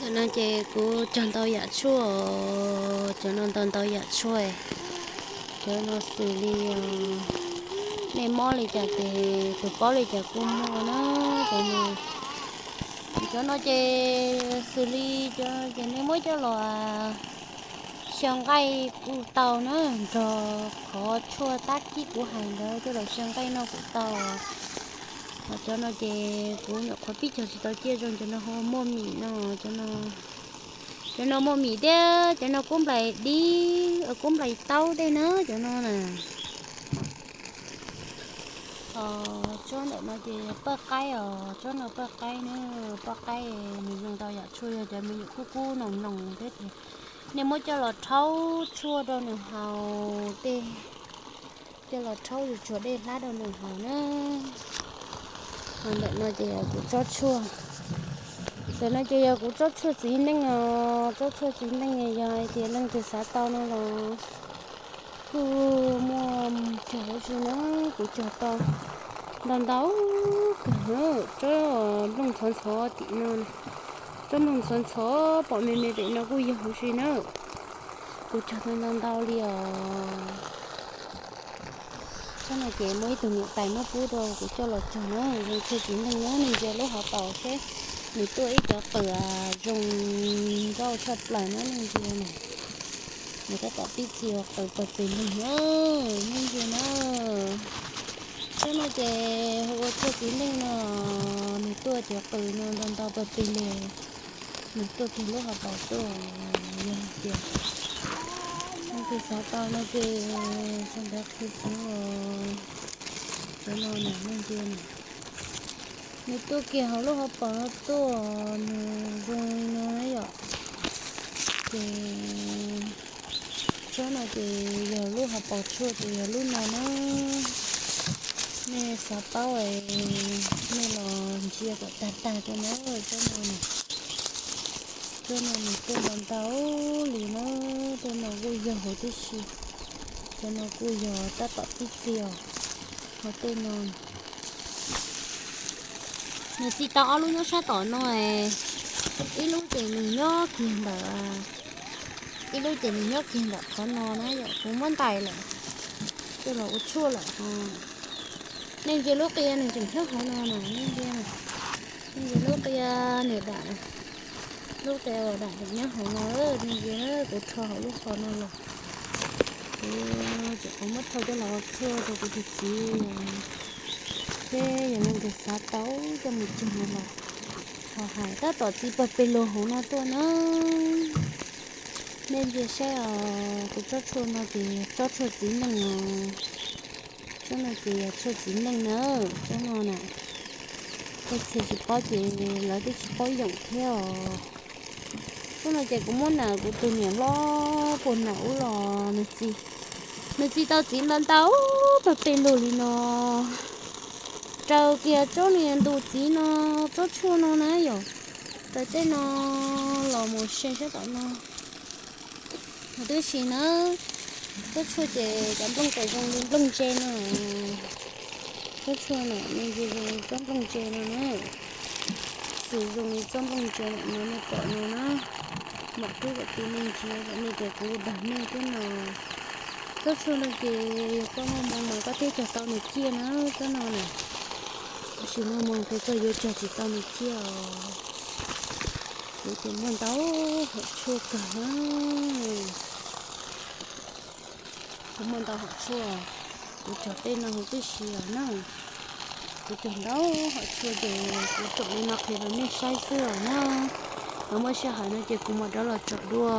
Ntawm no ces kuv cog ntau yam tshuaj, cov no ntau ntau yam tshuaj. Cov no xws li, nej mob li cas ces tus paub li cas kuj muaj na. Cov no, cov no ces xws li, cov ces nej muab coj los xyaw nqaij kuj tau na, nrog qhov tshuaj tab kib kuv hais ntawd coj los xyaw nqaij noj kuj tau. Ho cov no ces kuv nyuam qhuav pib cog tsis tau ciaj zoo, cov no hu muaj mim no, cov no muaj mim thiab, cov no kub nplais dib, kub nplais taub tej na, cov no na. Ho tsob ntawm no ces paj qaib os, tsob no paj qaib na, paj qaib nws zoo tau yam tshuaj yog cov me nyuam kub kub noos noos thiab ces nej muab coj los rhaub tshuaj rau nws haus tej, coj los rhaub zuj zus dej hlab rau nws haus na. Ho ntawm no ces yog kuv tsob tshuaj, ntawm no ces yog kuv tsob tshuaj txiv neej os, tsob tshuaj txiv neej yog hais tias leej twg xav tau no los kuj muaj cog huv si na, kuv cog tau ntau ntau kawg na, tsob nplooj ntxhov ntxhov tim no, tsob nplooj ntxhov ntxhov pom me me pem no kuj yog huv si na, kuv cog tau ntau ntau li os. Tsob no ces muaj ib tug niam tais muab pub rau kuv coj los cog na, zoo tshuaj txiv neej na, nej ntsia lub hauv paus seb nws tuaj ib cov qws zoo nkauj tshaj plaws na, nej ntsia na. Nws tab tom pib txi qws pawg pes lug na, nej ntsia na. Tsob no ces hu ua tshuaj txiv neej no, nws tuaj cov qws no ntau ntau pawg pes lug, nws tuaj kiag lub hauv paus tuaj. Yog hais tias leej twg xav tau no ces sau ntawv qhia kuv. Cov no na, nej ntsia na, nws tuaj kiag hauv lub hauv paus no tuaj, nws zoo li no yom. Ces tsob no ces yog lub hauv paus tshuaj ces yog lub no na. Nej xav paub es nej los ntsia kom tag tag rau na, tsob no na. Tsob no nws tuaj ntau ntau li na, tej no kuj yog huv tib si, cov no kuj yog tab tom pib txi os. Ho tej no nws txi tau ob lub nyob sab tom no, ib lub ces nws nyob kiag ntawm, ib lub ces nws nyob kiag ntawm qhov no na yom, kuv muab ntais lawm, coj los ua tshuaj lawm ho. Nej ntsia lub qia nws tseem nyob hauv no na, nej ntsia, nej ntsia lub qia nws dam, lub qia uas dam tseem nyob hauv no, nej ntsia na, kuv rho hauv lub qhov no los. Kuv tseem kuv muab rho coj los ua tshuaj rau kuv tus txiv, seb yog leej twg xav tau coj mus cog no los ho hais. Tab tom txi pawg pes lug hauv no tuaj na. Nej ntsia saib os, kuv tsob tshuaj no ces tsob tshuaj txiv neej os. Tsob no ces yog tshuaj txiv neej na, tsob no na. Tej txhia tsis paub ces lawv twb tsis paub yoom thiab os. Tsob no ces kuv muab nram kuv tus niam hlob puag nram ub los nws txi, nws txi tau txiv ntau ntau pawg pes lug li no. Raws kiag tsob niag ntu txiv no, tsob tshuaj no na yom, raws tej no los mus se sab tom no. Huv tib si na, tsob tshuaj ces cov nplooj ces zoo li nplooj ntse no. Tsob tshuaj na me ntsis zoo li tsob nplooj ntse no na. Xws zoo li tsob nplooj ntse ntawm no nej pom no na. Mam rub kom tij nej ntsia kom nej tias kuv dag nej thiab no. Tsob tshuaj no ces yog koj muaj moo mas koj thiaj cog tau nws ciaj na, tsob no na. Tab sis muaj moo ces koj yuav cog tsis tau nws ciaj os. Kuv ces muaj ntau hom tshuaj kawg na. Kuv muaj ntau hom tshuaj, kuv cog tej no huv tib si os na. Kuv cog ntau hom tshuaj ces kuv tsom li no qhia rau nej saib xwb os na. Ho muaj sij hawm no ces kuv mam rov los tsom dua.